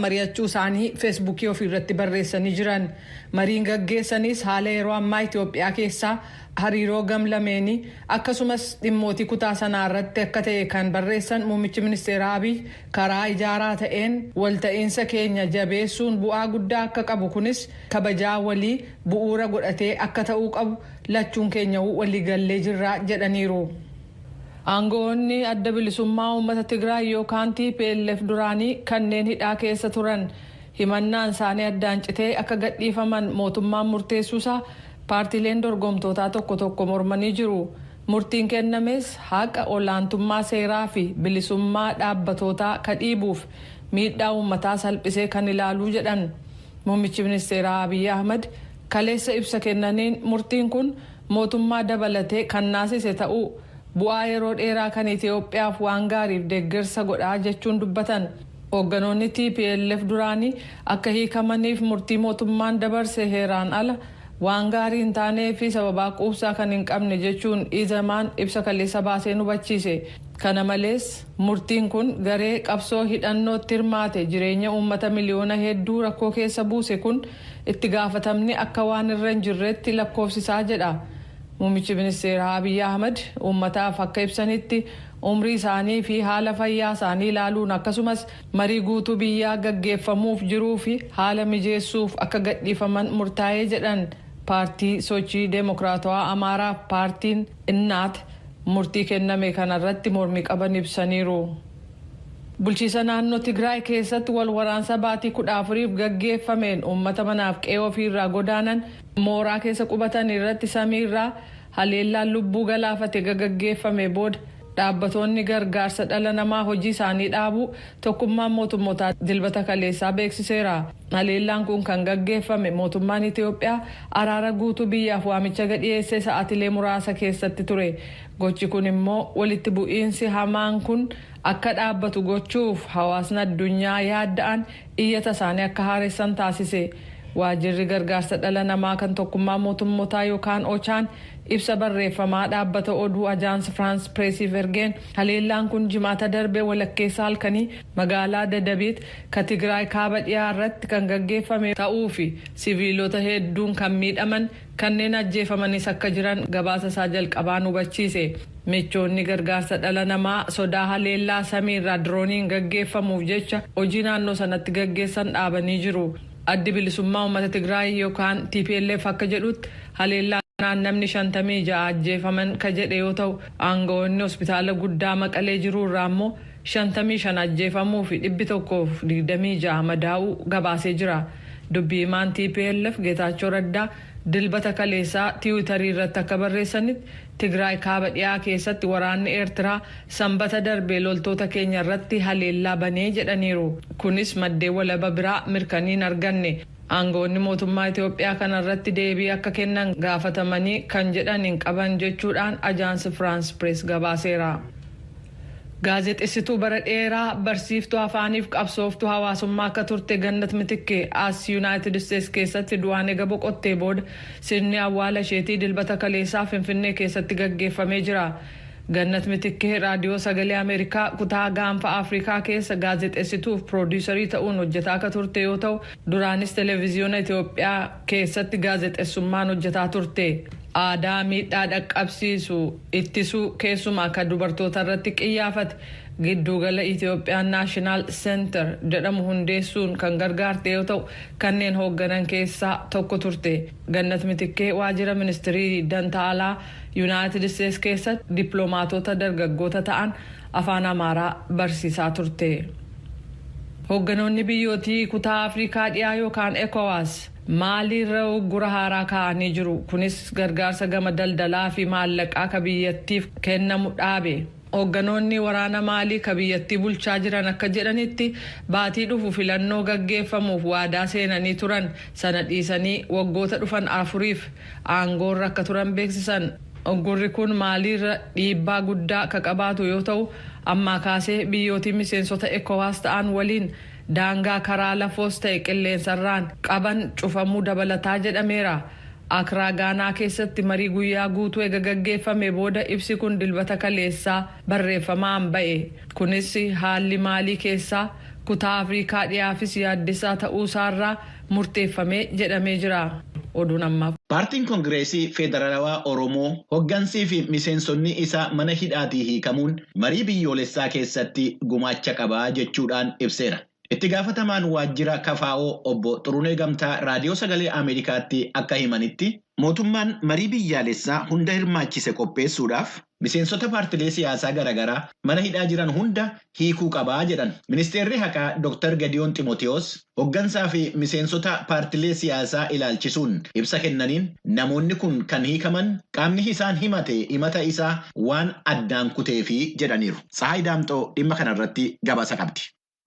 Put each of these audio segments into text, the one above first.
Mari'achuu isaanii Feesbuukii ofii irratti barreessanii jiran. Mariin gaggeessanis haala yeroo ammaa Itoophiyaa keessaa, hariiroo gamlameenii, akkasumas dhimmootii kutaa sanaa irratti akka ta'e kan barreessan muummichi ministeera Abiy, karaa ijaaraa ta'een walta'iinsa keenya jabeessuun bu'aa guddaa akka qabu, kunis kabajaa walii bu'uura godhatee akka ta'uu qabu lachuun keenya waliigallee jirra jedhaniiru. Aangoonni Adda Bilisummaa Uummata Tigraay yookaan TPLF duraanii kanneen hidhaa keessa turan himannaan isaanii addaan citee akka gadhiifaman mootummaan murteessuusaa paartiileen dorgomtootaa tokko tokko mormanii jiru. Murtiin kennames haqa, olaantummaa seeraa fi bilisummaa dhaabbatootaa ka dhiibuuf miidhaa uummataa salphisee kan ilaaluu jedhan. Muummichi ministeeraa Abiy Ahmad kaleessa ibsa kennaniin murtiin kun mootummaa dabalatee kan naasise ta'uu, bu'aa yeroo dheeraa kan Itoophiyaaf waan gaariif deeggarsa godhaa jechuun dubbatan. Hoogganoonni TPLF duraanii akka hiikamaniif murtii mootummaan dabarse heeraan ala, waan gaarii hin taanee fi sababaa quubsaa kan hin qabne jechuun Izamaan ibsa kaleessa baasee hubachiise. Kana malees, murtiin kun garee qabsoo hidhannootti hirmaate jireenya uummata miliyoona hedduu rakkoo keessa buuse kun itti gaafatamni akka waan irra hin jirretti lakkoofsisaa jedha. Muummichi ministeeraa Abiy Ahmad uummataaf akka ibsanitti, umrii isaanii fi haala fayyaa isaanii ilaaluun, akkasumas marii guutuu biyyaa gaggeeffamuuf jiruu fi haala mijeessuuf akka gadhiifaman murtaa'ee jedhan. Paartii Sochii Deemokiraatawaa Amaaraa, paartiin Innaat, murtii kenname kanarratti mormii qaban ibsaniiru. Bulchiisa naannoo Tigraay keessatti wal waraansa baatii 14f gaggeeffameen uummata manaaf qe'ee ofiirraa godaanan mooraa keessa qubatan irratti samiirraa haleellaan lubbuu galaafate gaggeeffame booda, dhaabbatoonni gargaarsa dhala namaa hojii isaanii dhaabuu Tokkummaan Mootummootaa Dilbata kaleessaa beeksiseera. Haleellaan kun kan gaggeeffame mootummaan Itoophiyaa araara guutuu biyyaaf waamicha gadhiyeesse sa'aatilee muraasa keessatti ture. Gochi kun immoo walitti bu'iinsi hamaan kun akka dhaabbatu gochuuf hawaasni addunyaa yaadda'an iyyata isaanii akka haaressan taasise. Waajjirri gargaarsa dhala namaa kan Tokkummaa Mootummootaa yookaan OCHAn ibsa barreeffamaa dhaabbata oduu Ajaans Firaans Pireesiif ergeen, haleellaan kun Jimaata darbe walakkeessa halkanii magaalaa Dadabiit ka Tigraay kaaba dhiyaa irratti kan gaggeeffame ta'uu fi siviilota hedduun kan miidhaman, kanneen ajjeefamanis akka jiran gabaasa isaa jalqabaan hubachiise. Michoonni gargaarsa dhala namaa sodaa haleellaa samiirraa dirooniin gaggeeffamuuf jecha hojii naannoo sanatti gaggeessan dhaabanii jiru. Addi Bilisummaa Uummata Tigraay yookaan TPLF akka jedhutti, haleellaa kanaan namni 56 ajjeefaman ka jedhe yoo ta'u, aangawoonni hospitaala guddaa Maqalee jiru irraa immoo 55 ajjeefamuu fi 126 madaa'uu gabaasee jira. Dubbii himaan TPLF Geetaachoo Raddaa Dilbata kaleessaa Tiwiitarii irratti akka barreessanitti, Tigraay kaaba dhiyaa keessatti waraanni Eertiraa Sanbata darbe loltoota keenya irratti haleellaa banee jedhaniiru. Kunis maddeen walaba biraa mirkaniin arganne. Aangawoonni mootummaa Itoophiyaa kana irratti deebii akka kennan gaafatamanii kan jedhan hin qaban jechuudhaan Ajaansi Firaans Pirees gabaaseera. Gaazexeessituu bara dheeraa, barsiiftuu afaaniif qabsooftuu hawaasummaa akka turte Gannat Mitikkee as Yuunaayitid Isteets keessatti du'aan ega boqottee booda, sirni awwaala isheetii Dilbata kaleessaa Finfinnee keessatti gaggeeffamee jira. Gannat Mitikkee Raadiyoo Sagalee Ameerikaa kutaa Gaanfa Afrikaa keessa gaazexeessituuf piroodiisarii ta'uun hojjetaa akka turte yoo ta'u, duraanis Televiziyoona Itoophiyaa keessatti gaazexeessummaan hojjetaa turte. Aadaa miidhaa dhaqqabsiisu ittisuu, keessumaa kan dubartoota irratti qiyyaafate, giddugala Itoophiyaan National Center jedhamu hundeessuun kan gargaarte yoo ta'u, kanneen hoogganan keessaa tokko turte. Gannat Mitikkee waajjira Ministirii Dantaalaa Yuunaayitid Isteets keessatti dippiloomaatota dargaggoota ta'an afaan Amaaraa barsiisaa turte. Hoogganoonni biyyootii kutaa Afrikaa Dhiyaa yookaan ECOWAS Maaliirra uggura haaraa kaa'anii jiru. Kunis gargaarsa gama daldalaa fi maallaqaa ka biyyattiif kennamu dhaabe. Hoogganoonni waraana Maalii ka biyyattii bulchaa jiran akka jedhanitti, baatii dhufu filannoo gaggeeffamuuf waadaa seenanii turan sana dhiisanii waggoota dhufan 4f aangoorra akka turan beeksisan. Uggurri kun Maaliirra dhiibbaa guddaa ka qabaatu yoo ta'u, ammaa kaasee biyyootii miseensota ECOWAS ta'an waliin daangaa karaa lafoos ta'e qilleensarraan qaban cufamuu dabalataa jedhameera. Akraa, Gaanaa keessatti marii guyyaa guutuu ega gaggeeffame booda ibsi kun Dilbata kaleessaa barreeffamaan ba'e. Kunis haalli Maalii keessaa Kutaa Afrikaa dhiyaafis yaaddessaa ta'uu isaarraa murteeffamee jedhamee jira. Oduun ammaaf. Paartiin Koongireesii Federaalawaa Oromoo hoggansii fi miseensonni isaa mana hidhaatii hiikamuun marii biyyoolessaa keessatti gumaacha qabaa jechuudhaan ibseera. Itti gaafatamaan waajjira KFO obbo Xurunee Gamtaa Raadiyoo Sagalee Ameerikaatti akka himanitti, mootummaan marii biyyaalessaa hunda hirmaachise qopheessuudhaaf miseensota paartilee siyaasaa garaagaraa mana hidhaa jiran hunda hiikuu qabaa jedhan. Ministeerri Haqaa Dr. Gadiyoon Ximotewoos hoggansaa fi miseensota paartilee siyaasaa ilaalchisuun ibsa kennaniin, namoonni kun kan hiikaman qaamni isaan himate himata isaa waan addaan kuteefi jedhaniiru. Tsahaay Daamxoo dhimma kanarratti gabaasa qabdi.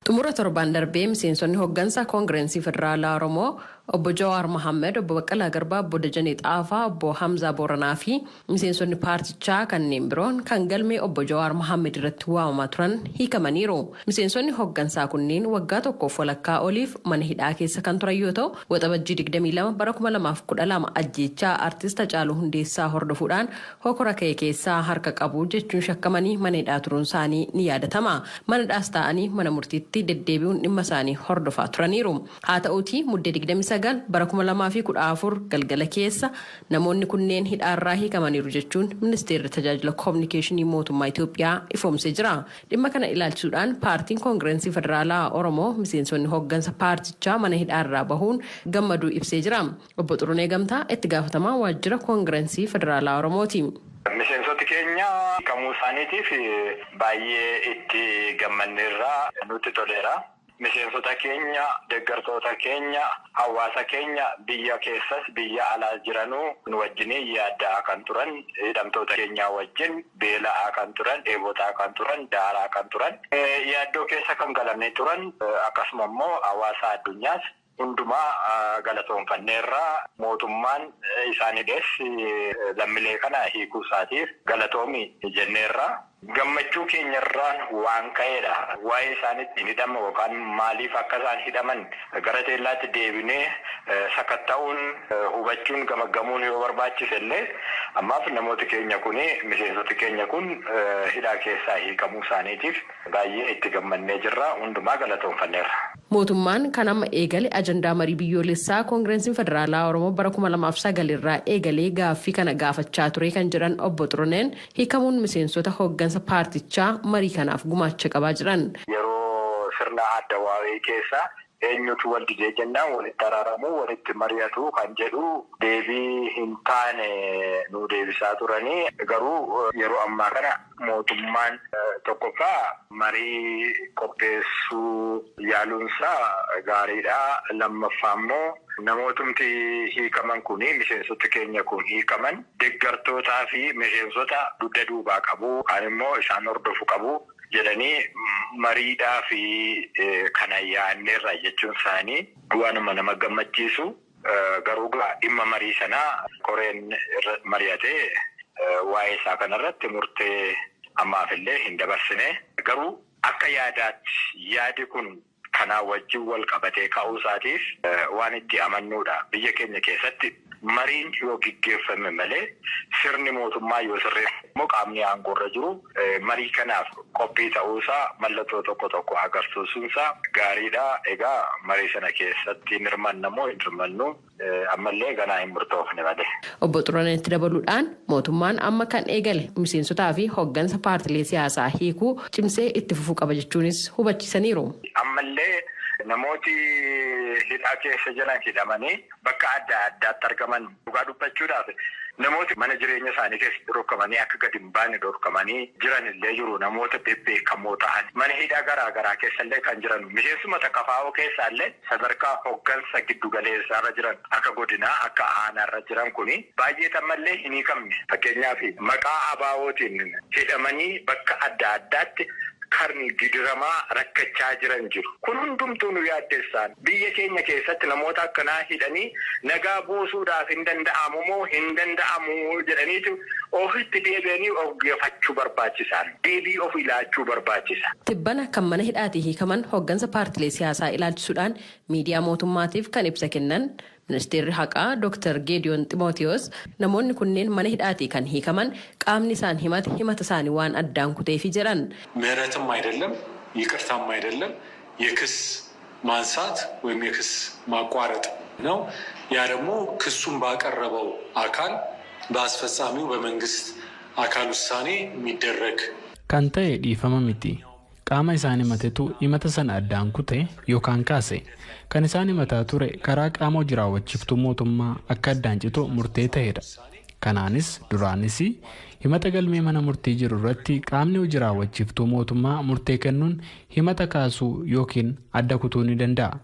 Xumura torban darbee miseensonni hoggansa Koongirensii Federaalaa Oromoo obbo Jawaar Mohaammed, obbo Baqqalaa Garbaa, obbo Dajanee Xaafaa, obbo Hamzaa Booranaa fi miseensonni paartichaa kanneen biroon kan galmee obbo Jawaar Mohaammed irratti waamamaa turan hiikamaniiru. Miseensonni hoggansaa kunneen waggaa tokkoof walakkaa oliif mana hidhaa keessa kan turan yoo ta'u, Waxabajjii 22 bara 2012 ajjeechaa artist Hacaaluu Hundeessaa hordofuudhaan hokora ka'e keessaa harka qabu jechuun shakkamanii mana hidhaa turuun isaanii ni yaadatama. Mana hidhaas taa'anii mana murtiitti deddeebi'uun dhimma isaanii hordofaa turaniiru. Haa ta'uutii Muddee 29 bara 2014 galgala keessa namoonni kunneen hidhaarraa hiikamaniiru jechuun ministeerri tajaajila kominikeeshinii mootummaa Itoophiyaa ifoomsee jira. Dhimma kana ilaalchisuudhaan paartiin Koongirensii Federaalaa Oromoo miseensonni hoggansa paartichaa mana hidhaarraa bahuun gammaduu ibsee jira. Obbo Xurunee Gamtaa itti gaafatamaa waajjira Koongirensii Federaalaa Oromooti. Miseensoti keenya hiikamuu isaaniitiif baay'ee itti gammanneerra, nutti toleera. Miseensota keenya, deeggartoota keenya, hawaasa keenya biyya keessas biyya alaas jiranuu nu wajjiniin yaadda'aa kan turan, hidhamtoota keenya wajjin beela'aa kan turan, dheebotaa kan turan, daaraa kan turan, yaaddoo keessa kan galanii turan, akkasuma immoo hawaasa addunyaas hundumaa galatoonfanneerra. Mootummaan isaan hidhes lammiilee kana hiikuu isaatiif galatoomi jenneerra. Gammachuu keenyarraan waan ka'eedha. Waa'ee isaanitti hidhama yookaan maaliif akka isaan hidhaman gara teellaatti deebinee sakatta'uun, hubachuun, gamaggamuun yoo barbaachise illee, ammaaf namooti keenya kun, miseensoti keenya kun hidhaa keessaa hiikamuu isaaniitiif baay'ee itti gammannee jirra. Hundumaa galatoonfanneerra. Mootummaan kan amma eegale ajandaa marii biyyoolessaa Koongirensiin Federaalaa Oromoo bara 2009 irraa eegalee gaaffii kana gaafachaa ture kan jedhan obbo Xuruneen, hiikamuun miseensota hoggansa paartichaa marii kanaaf gumaacha qabaa jiran. Yeroo sirna addawaawii keessa eenyutu wal didee jennaan walitti araaramuu, walitti mari'atu kan jedhu deebii hin taane nu deebisaa turanii. Garuu yeroo ammaa kana mootummaan tokkoffaa marii qopheessuu yaaluunsaa gaariidha. Lammaffaa immoo namootumti hiikaman kun, miseensota keenya kun hiikaman, deeggartootaa fi miseensota dugda duubaa qabu, kaan immoo isaan hordofu qabu jedhanii mariidhaa fi kana yaadneerra jechuun isaanii waanuma nama gammachiisu. Garuu dhimma marii sanaa koreen mari'atee waa'ee isaa kanarratti murtee ammaaf illee hin dabarsine. Garuu akka yaadaatti yaadi kun kanaa wajjin wal qabatee ka'uu isaatiif waan itti amannuudha. Biyya keenya keessatti mariin yoo gaggeeffame malee, sirni mootummaa yoo sirree immoo qaamni aangoorra jiru marii kanaaf qophii ta'uusaa mallattoo tokko tokko agarsiisuunsaa gaariidha. Egaa marii sana keessatti hin hirmanna moo hin hirmannu ammallee ganaa hin murtoofne malee. Obbo Xuruneetti dabaluudhaan mootummaan amma kan eegale miseensotaa fi hoggansa paartilee siyaasaa hiikuu cimsee itti fufuu qaba jechuunis hubachiisaniiru. Ammallee namooti hidhaa keessa jiran, hidhamanii bakka adda addaatti argaman, dhugaa dubbachuudhaaf namooti mana jireenya isaanii keessatti dhorkamanii, akka gadi hin baane dhorkamanii jiran illee jiru. Namoota bebbeekamoo ta'an mana hidhaa garaa garaa keessa illee kan jiran, miseensuma KFO keessaa illee sadarkaa hoggansa giddu galeessaarra jiran, akka godinaa, akka aanaarra jiran kuni baay'ee ammallee hin hiikamne. Fakkeenyaaf maqaa ABO'tiin hidhamanii bakka adda addaatti kan gidiramaa rakkachaa jiran jiru. Kun hundumtuu nu yaaddessaan. Biyya keenya keessatti namoota akkanaa hidhanii nagaa buusuudhaaf hin danda'amu moo hin danda'amu jedhaniitu ofitti deebi'anii of gaafachuu barbaachisaan. Deebii of ilaachuu barbaachisa. Tibbana kan mana hidhaatii hiikaman hoggansa paartilee siyaasaa ilaalchisuudhaan miidiyaa mootummaatiif kan ibsa kennan Ministeerri Haqaa Dr. Geediyoon Ximootiyoos, namoonni kunneen mana hidhaatii kan hiikaman qaamni isaan himate himata isaanii waan addaan kuteefi jedhan. ምህረትም አይደለም፣ ይቅርታም አይደለም። የክስ ማንሳት ወይም የክስ ማቋረጥ ነው። ያ ደግሞ ክሱን ባቀረበው አካል በአስፈጻሚው በመንግስት አካል ውሳኔ የሚደረግ Kan ta'e dhiifama miti. Qaama isaan himatetu himata sana addaan kute yookaan kaase. Kan isaan himataa ture karaa qaama hojii raawwachiiftuu mootummaa akka addaan citu murtee ta'edha. Kanaanis duraanis himata galmee mana murtii jiru irratti qaamni hojii raawwachiiftuu mootummaa murtee kennuun himata kaasuu yookiin adda kutuu ni danda'a.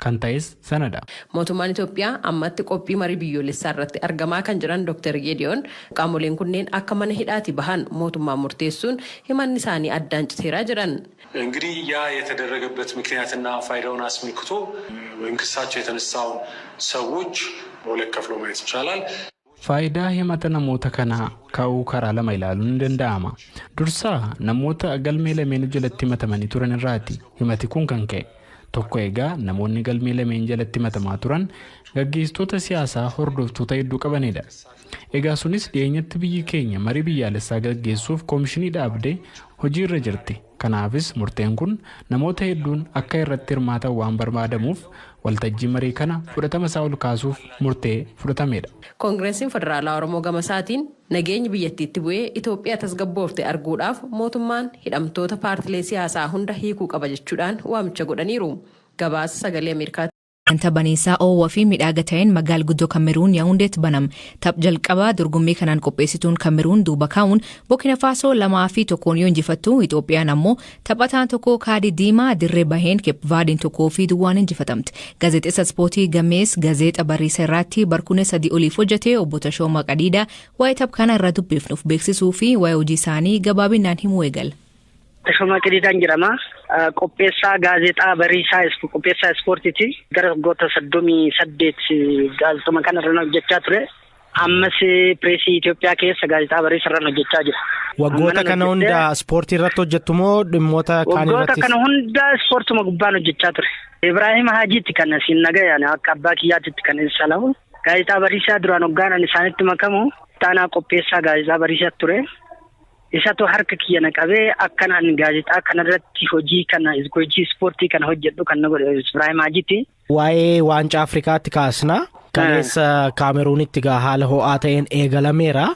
Kan ta'es sanadha. Mootummaan Itoophiyaa ammatti qophii marii biyyoolessaa irratti argamaa kan jiran Dr. Geediyoon, qaamoleen kunneen akka mana hidhaatii bahan mootummaan murteessuun himanni isaanii addaan citeeraa jiran. እንግዲህ ያ የተደረገበት ምክንያትና ፋይዳውን አስመልክቶ ወይም ክሳቸው የተነሳውን ሰዎች በሁለት ከፍሎ ማየት ይቻላል። Faayidaa himata namoota kanaa ka'uu karaa lama ilaaluun ni danda'ama. Dursaa namoota galmee lameen jalatti himatamanii turan irraati himati kun kan ka'e. Tokko egaa namoonni galmee lameen jalatti himatamaa turan gaggeessitoota siyaasaa hordoftoota hedduu qabanidha. Egaa sunis dhiyeenyatti biyyi keenya marii biyyaalessaa gaggeessuuf koomishinii dhaabdee hojii irra jirti. Kanaafis murteen kun namoota hedduun akka irratti hirmaatan waan barbaadamuuf waltajjii marii kana fudhatama isaa ol kaasuuf murtee fudhatamedha. Koongireesiin Federaalaa Oromoo gama isaatiin nageenyi biyyattiitti bu'ee Itoophiyaa tasgabboofte arguudhaaf mootummaan hidhamtoota paartilee siyaasaa hunda hiikuu qaba jechuudhaan waamicha godhaniiru. Gabaasa Sagalee Ameerikaa. Sagantaa baniisaa oowwaa fi miidhagaa ta'een magaala guddoo Kameruun Yaawundeetti baname. Tapha jalqabaa dorgommii kanaan qopheessituun Kameruun duuba kaa'uun Burkina Faasoo 2-1 yoo injifattu, Itoophiyaan ammoo taphataan tokko kaadii diimaa dirree baheen Keepvaadiin 1-0 injifatamte. Gaazexeessa ispoortii gamees gazeexa Bariisa irratti barkuunee 3 oliif hojjete obbo Tashoomaa Qadiidaa waa'ee tapha kana irra dubbifnuuf beeksisuu fi waa'ee hojii isaanii gabaabinaan himuu eegala. Tashoomaa Qadiidaan jedhama. Qopheessaa gaazexaa Bariisaa, qopheessaa ispoortiiti. Gara waggoota 38 gaazexuma kana irra hojjechaa ture. Ammas pireesii Itoophiyaa keessa gaazexaa Bariisaa irra hojjechaa jira. Waggoota kana hunda ispoortii irratti hojjettu moo dhimmoota kaan Waggoota irrattis? kana hunda ispoortuma gubbaan hojjechaa ture. Ibraahim Hajiitti kan siin nagayaan akka abbaa kiyyaatitti kan isa lahu. Gaazexaa Bariisaa duraan hoggaan ani isaanitti makamu taanaa qopheessaa gaazexaa Bariisaa ture. Isatu harka kiyya na qabee akkan ani gaazexaa kanarratti hojii kana, hojii ispoortii kana hojjedhu kan na godhe Ibraahim Hajiitti. Waa'ee waancaa Afrikaatti kaasna. Kaleessa Kaameruunitti gaa haala ho'aa ta'een eegalameera.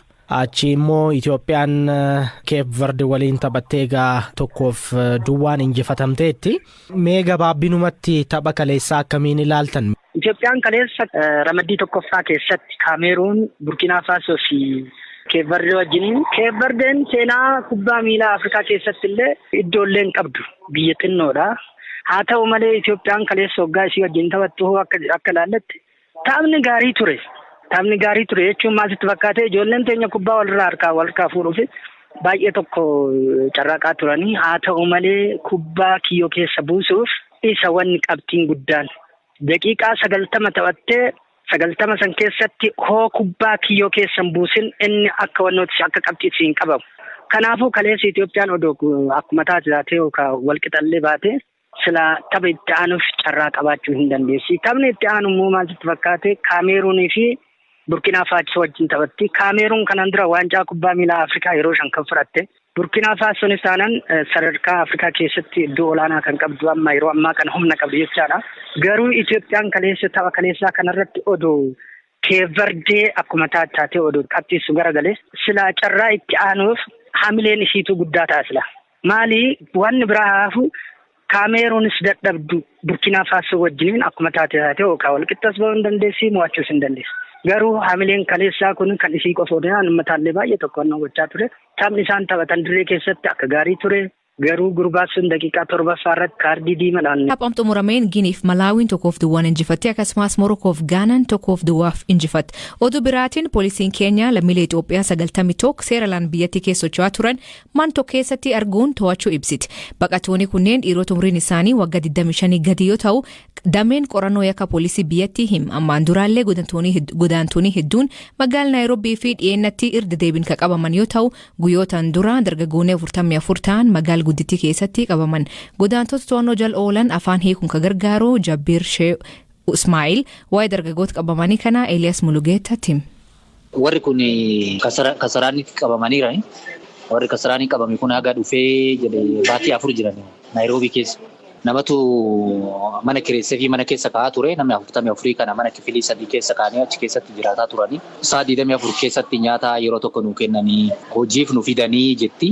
Achi immoo Itoophiyaan Keep Verde waliin taphattee egaa 1-0 injifatamteetti. Mee gabaabbinumatti tapha kaleessaa akkamiin ilaaltan? Itoophiyaan kaleessa ramaddii tokkoffaa keessatti Kaameruun, Burkiinaa Faasoo fi Keep Verde wajjiniin. Keep Verdeen seenaa kubbaa miilaa Afrikaa keessatti illee iddoollee hin qabdu. Biyya xinnoodha. Haa ta'u malee Itoophiyaan kaleessa waggaa ishii wajjin taphattu akka ilaalletti taphni gaarii ture. Taphni gaarii ture jechuun maal sitti fakkaate? Ijoolleen teenya kubbaa walirraa harkaa wal harkaa fuudhuuf baay'ee tokko carraaqaa turanii, haa ta'u malee kubbaa kiyyoo keessa buusuuf isa wanni qabxiin guddaan. Daqiiqaa 90 taphattee 90 san keessatti hoo kubbaa kiyyoo keessa hin buusin inni akka wannootti akka qabxiitti hin qabamu. Kanaafuu kaleessa Itoophiyaan odoo akkuma taate taatee yookaan walqixallee baate sila tapha itti aanuuf carraa qabaachuu hin dandeessi. Taphni itti aanu immoo maal sitti fakkaate? Kaameruunii fi Burkiinaa Faasoo wajjin taphatti. Kaameruun kanaan dura waancaa kubbaa miilaa Afrikaa yeroo shan kan fudhatte. Burkiinaa Faasoonis taanaan sadarkaa Afrikaa keessatti iddoo olaanaa kan qabdu, amma yeroo ammaa kana humna qabdu jechaadha. Garuu Itoophiyaan kaleessa tapha kaleessaa kanarratti odoo Keevardee akkuma taate taatee odoo qabxiisu garagalee sila carraa itti aanuuf hamileen ishiitu guddaa ta'a sila. Maali, wanni biraa hafu Kaameruunis dadhabdu Burkiinaa Faasoo wajjiniin akkuma taate taatee yookaan walqixxas bahuu hin dandeessi, mo'achuus hin dandeessi. Garuu hamileen kaleessaa kun kan isii qofa odoo uummataallee baay'ee tokko gochaa ture. Taphni isaan taphatan dirree keessatti akka gaarii ture. Garuu gurbaan sun daqiiqaa 7ffaa irratti kaardii diimaadhaan. Taphaan xumurameen Giniif Malaawiin 1-0 injifatte, akkasumas Morokoof Gaanaan 1-0 injifatte. Oduu biraatiin poolisiin Keenyaa lammiilee Itoophiyaa 91 seera alaan biyyattii keessa socho'aa turan man tokko keessatti arguun to'achuu ibsiti. Baqattoonni kunneen dhiirota umriin isaanii waggaa 25 gadi yoo ta'u, dameen qorannoo yakka poolisii biyyattii him. Ammaan duraallee godaantonni hedduun magaalaa Naayiroobii fi dhiyeennatti irra deebiin kan qabaman yoo ta'u, guyyootaan dura dargaggoonni 44 ta'an magaala guddittii keessatti qabaman. Godaantota to'annoo jala oolan afaan hiikuun kan gargaaru Jabbiir Shee Ismaa'il waa'ee dargaggoota qabamanii kana Eeliyaas Mulugeettatti hima. Warri kun Kasaraanitti qabamaniira. Warri Kasaraanii qabame kun haga dhufee jedhe baatii 4 jiran Naayiroobii keessa. Namatu mana kireessee fi mana keessa kaa'aa ture. Namni 44 kana mana kifilii 3 keessa kaa'anii achi keessatti jiraataa turanii. Sa'a 24 keessatti nyaata yeroo tokko nuu kennanii hojiif nu fidanii jetti.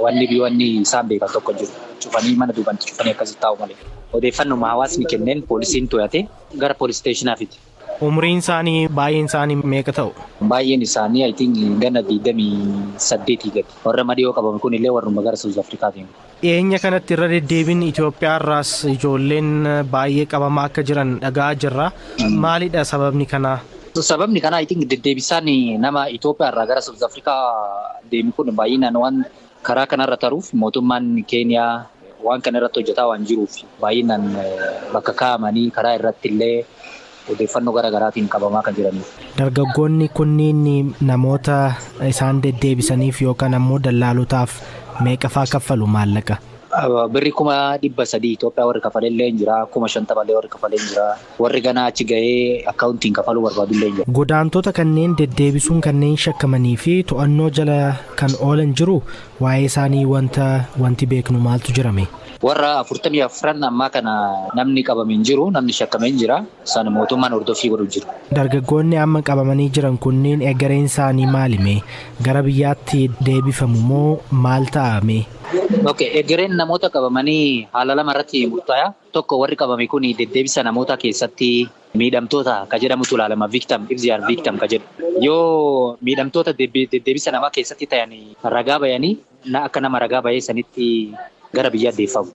Wanni isaan beekan tokko jiru. Cufanii mana duubatti cufanii akkasitti taa'u malee. Odeeffannoo hawaasni kenneen poolisiin to'ate gara poolis steeshinaa fiti. Umriin isaanii baay'een isaanii meeqa ta'u? Baay'een isaanii I think ganna 28 gadi. Warra madiyoo qabaman kun illee warruma gara South Afrikaatiin. Dhiyeenya kanatti irra deddeebiin Itoophiyaa irraas ijoolleen baay'ee qabamaa akka jiran dhaga'aa jirra. Maalidha sababni kanaa? Sababni kanaa I think deddeebisaan nama Itoophiyaa irraa gara South Afrikaa deemu kun baay'inaan waan karaa kanarra taruuf mootummaan Keeniyaa waan kana irratti hojjetaa waan jiruuf baay'inaan bakka kaa'amanii karaa irratti illee odeeffannoo garaa garaatiin qabamaa kan jiraniif. Dargaggoonni kunniin namoota isaan deddeebisaniif yookaan ammoo dallaalotaaf meeqa faa kaffalu maallaqa? Birri 300,000 Itoophiyaa warri kafalee illee hin jira. 50,000 illee warri kafalee hin jira. Warri ganaa achi gahee akkaawuntiin kafaluu barbaadu illee hin jira. Godaantota kanneen deddeebisuun kanneen shakkamanii fi to'annoo jala kan oolan jiru waa'ee isaanii wanti beeknu maaltu jirame? Warra 44 ammaa kana namni qabame hin jiru, namni shakkame hin jira. Isaan mootummaan hordoffii godhu jiru. Dargaggoonni amma qabamanii jiran kunneen egereen isaanii maalime? Gara biyyaatti deebifamu moo maal ta'ame? Okay, egereen namoota qabamanii haala lama irratti murtaa'a. Tokko warri qabame kun deddeebisa namoota keessatti miidhamtoota ka jedhamutu ilaalama. Victim, if they are victim ka jedhu. Yoo miidhamtoota deddeebisa namaa keessatti ta'an ragaa bayanii akka nama ragaa bayee sanitti gara biyyaa deeffamu.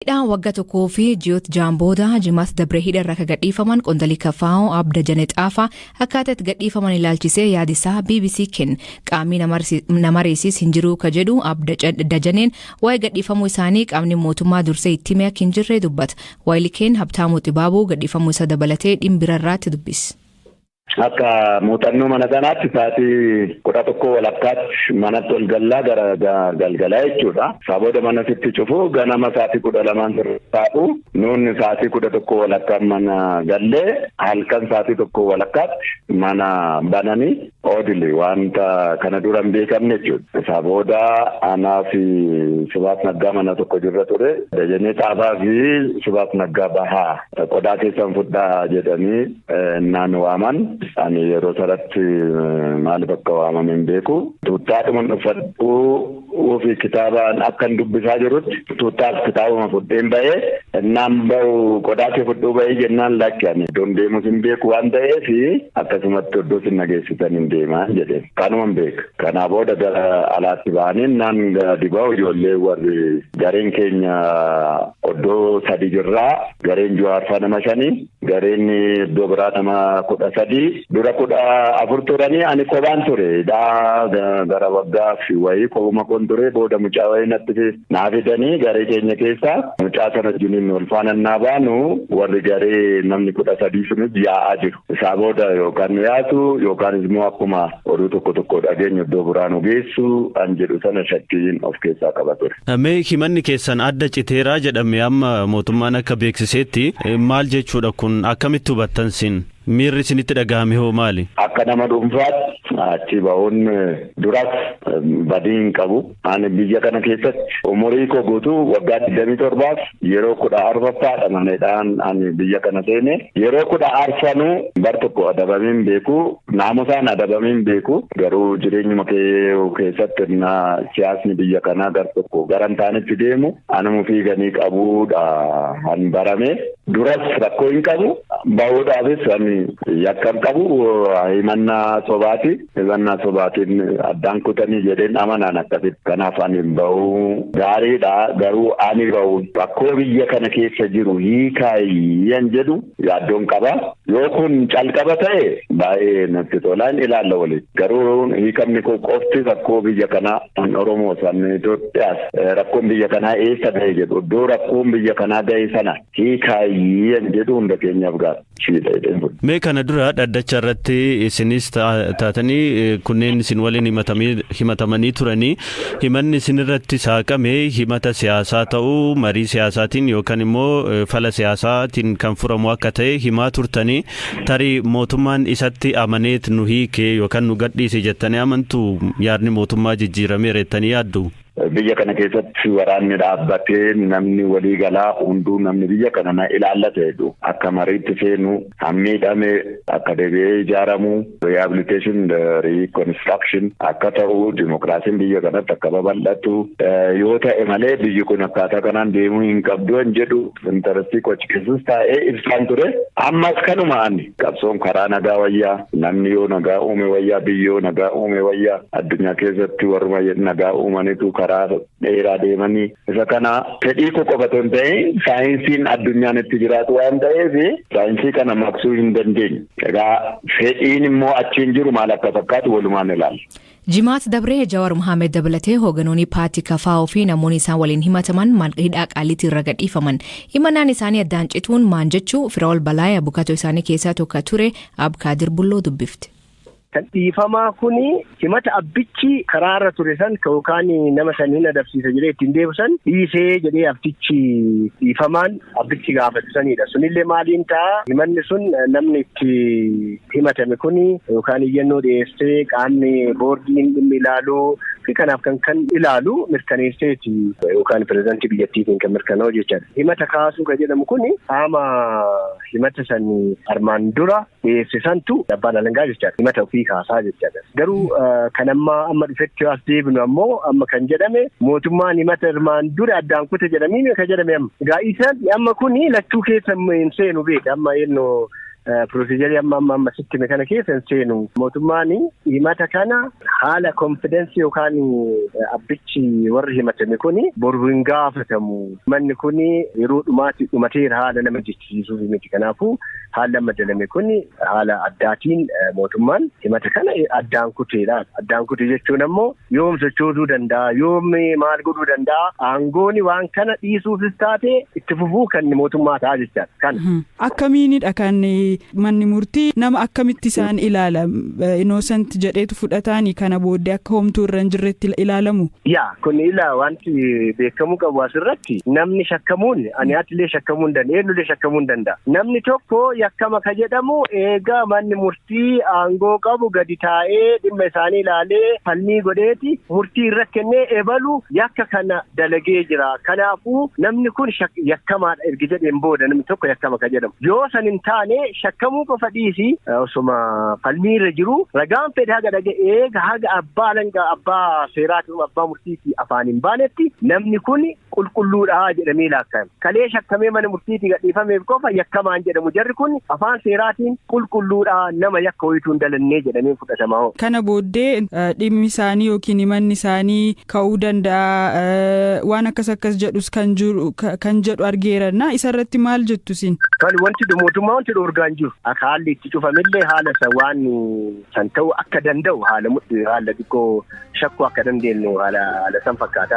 Hidhaan waggaa tokkoo fi ji'oota 6 booda Jimaata dabree hidha irraa kan gadhiifaman qondaalli KFO Abda Janee Xaafaa akkaataa itti gadhiifaman ilaalchisee yaadisaa BBC kenne. Qaamni nama reesis hin jiru ka jedhu Abda Dajaneen waa'ee gadhiifamuu isaanii qaamni mootummaa dursee itti hime akka hin jirre dubbata. Waayilii Habtaamuu Xibaabuu gadhiifamuu isa dabalatee dhimma irratti dubbise. Akka muuxannoo mana sanaatti sa'aatii 11:15tti manatti ol gallaa gara galgalaa jechuudha. Isaa booda mana sitti cufu ganama sa'aatii 12 taa'u nuunni sa'aatii 11:15 mana gallee halkan sa'aatii 1:15tti mana bananii oodili wanta kana dura hin beekamne jechuudha. Isaa booda anaa fi Sibaat Naggaa mana tokko jirra ture. Dajanee Xaafaa fi Sibaat Naggaa bahaa qodaa keessan fudhaa jedhanii naan waaman. Ani yeroo sanatti maaliif akka waamame hin beeku. Tuuttaadhuma uffadhuu fi kitaabaan akkan dubbisaa jirutti tuuttaaf kitaabuma fudheen ba'ee innaan ba'u qodaa kee fudhuu ba'ee jennaan lakki ani iddoon deemus hin beeku waan ta'eef akkasumatti iddoo sin nageessitan hin deemaa jedhe. Kanuma hin beeku. Kanaa booda gara alaatti ba'anii innaan gadi ba'u ijoollee warri gareen keenya iddoo 3 jirraa gareen Jawaarfaa nama 5 gareen iddoo biraa nama 13 dura 14 turanii ani kophaan ture. Gara waggaa fi wayii kophuma kun ture booda mucaa wayii natti naa fidanii garee keenya keessaa mucaa sana wajjiniin wal faana naa baanu warri garee namni 13 sunis yaa'aa jiru. Isaa booda yookaan nu yaasu yookaan immoo akkuma oduu tokko tokko dhageenyu iddoo biraa nu geessu an jedhu sana shakkiin of keessaa qaba ture. Mee himanni keessan adda citeeraa jedhame amma mootummaan akka beeksisetti maal jechuudha kun akkamitti hubattan sin? Miirri isinitti dhagahame hoo maali? Akka nama dhuunfaatti achi ba'uun duras badii hin qabu. Ani biyya kana keessatti umurii koo guutuu waggaa 27 yeroo 14ffaadha maneedhaan ani biyya kana seene. Yeroo 14 bar tokko adabamee hin beeku. Naamusaan adabamee hin beeku. Garuu jireenyuma kee keessatti siyaasni biyya kanaa gar tokko gara hin taanetti deemu anuma fiiganii qabuudha han barame. Duras rakkoo hin qabu. Ba'uudhaafis ani yakka hin qabu. Himannaa sobaati. Himannaa sobaatiin addaan kutanii jedheen amanaan akkasitti. Kanaaf ani ba'uu gaariidha. Garuu ani ba'u rakkoo biyya kana keessa jiru hiikaayyaan jedhu yaaddoon qaba. Yoo kun calqaba ta'e baay'ee natti tolaan ilaalla waliin. Garuu hiikamni koo qofti rakkoo biyya kanaa an Oromoo san Itoophiyaas rakkoon biyya kanaa eessa ga'e jedhu iddoo rakkoon biyya kanaa ga'e sana hiikaayyaan jedhu hunda keenyaaf gaariidha. Mee kana dura dhaddacha irratti isinis taatanii kunneen isin waliin himatamanii turanii himanni isin irratti saaqame himata siyaasaa ta'uu marii siyaasaatiin yookaan immoo fala siyaasaatiin kan furamu akka ta'e himaa turtanii tarii mootummaan isatti amaneet nu hiike yookaan nu gadhiise jettanii amantu yaadni mootummaa jijjiirameera jettanii yaaddu? Biyya kana keessatti waraanni dhaabbatee namni walii galaa hunduu namni biyya kana na ilaallate jedhu akka mariitti seenu hammiidhame akka deebi'ee ijaaramu rehabilitation reconstruction akka ta'u dimokiraasiin biyya kanatti akka babal'atu yoo ta'e malee biyyi kun akkaataa kanaan deemuu hin qabdu hin jedhu intarestii qochi keessas taa'ee ibsaan ture. Ammas kanuma ani qabsoon karaa nagaa wayyaa, namni yoo nagaa uume wayyaa, biyyi yoo nagaa uume wayyaa, addunyaa keessatti warruma nagaa uumanitu karaa dheeraa deemanii isa kana fedhii koo qofa otoo hin ta'in saayinsiin addunyaan itti jiraatu waan ta'eef saayinsii kana maqsuu hin dandeenye. Egaa fedhiin immoo achiin jiru maal akka fakkaatu walumaan ilaalla. Jimaat dabree Jawaar Mohaammed dabalatee hoogganoonni paartii KFO fi namoonni isaan waliin himataman hidhaa Qaaliitii irra gadhiifaman. Himannaan isaanii addaan cituun maan jechuu Firaa'ol Balaay abukatoo isaanii keessaa tokko ture Abkaadir Bulloo dubbifte. Kan dhiifamaa kuni himata abbichi karaarra ture san yookaan nama saniin adabsiisa jedhee ittiin deebisan dhiisee jedhee abbichi dhiifamaan abbichi gaafatu sanidha. Sunillee maaliin ta'a? Himanni sun namni itti himatame kuni yookaan iyyannoo dhiyeessee qaamni boordiin dhimmi ilaaluu fi kanaaf kan ilaalu mirkaneesseeti yookaan pirezidaantii biyyattiitiin kan mirkanaa'u jechaadha. Himata kaasuu kan jedhamu kuni qaama himata san armaan dura dhiyeesse santu abbaan alangaa jechaadha. Himata ofii kaasaa jechaadha. Garuu kan amma dhufetti as deebinu ammoo amma kan jedhame mootummaan himata armaan dura addaan kute jedhamee kan jedhame amma. Egaa isaan amma kuni lachuu keessa hin seenu beeka amma ennoo Pirosiijarii amma sitti hime kana keessa hin seenu. Mootummaan himata kana haala konfidensii yookaan abbichi warri himatame kuni boru hin gaafatamu. Manni kuni yeroo dhumaatti dhumateera haala nama jechisiisuuf miti. Kanaafuu haalli amma dalame kuni haala addaatiin mootummaan himata kana addaan kuteedha. Addaan kute jechuun ammoo yoom sochoosuu danda'a, yoom maal godhuu danda'a. Aangooni waan kana dhiisuufis taate itti fufuu kan mootummaa ta'a jechaadha. Kana. Akkamiinidha kan manni murtii nama akkamitti isaan ilaala? Innocent jedheetu fudhataanii kana booddee akka homtuu irra hin jirretti ilaalamu? Yaa kun ilaa wanti beekamuu qabu asirratti namni shakkamuun ani atilee shakkamuu hin danda'a, eenyullee shakkamuu hin danda'a. Namni tokko yakkama ka jedhamu eegaa manni murtii aangoo qabu gadi taa'ee dhimma isaanii ilaalee falmii godheeti murtii irra kennee ebalu yakka kana dalagee jira. Kanaafuu namni kun yakkamaadha ergi jedheen booda namni tokko yakkama ka jedhamu. Yoo san hin taane shakkamuu qofa dhiisi osuma falmii irra jiru ragaan fedhe haga dhaga'e eega haga abbaa alangaa abbaa seeraatiin abbaa murtiitii afaan hin baanetti namni kun qulqulluudha jedhamee laakka'ama. Kalee shakkamee mana murtiitii gadhiifameef qofa yakkamaan jedhamu jarri kun afaan seeraatiin qulqulluudha nama yakka wayituu hin dalannee jedhamee fudhatama. Kana booddee dhimmi isaanii yookiin himanni isaanii ka'uu danda'a waan akkas akkas jedhus kan jedhu argeeranna isarratti maal jettu siin? Kan wanti mootummaa wanti dhoorgaan jiru akka haalli itti cufamillee haala san waan san ta'uu akka danda'u haala xiqqoo shakkuu akka dandeenyu haala san fakkaata.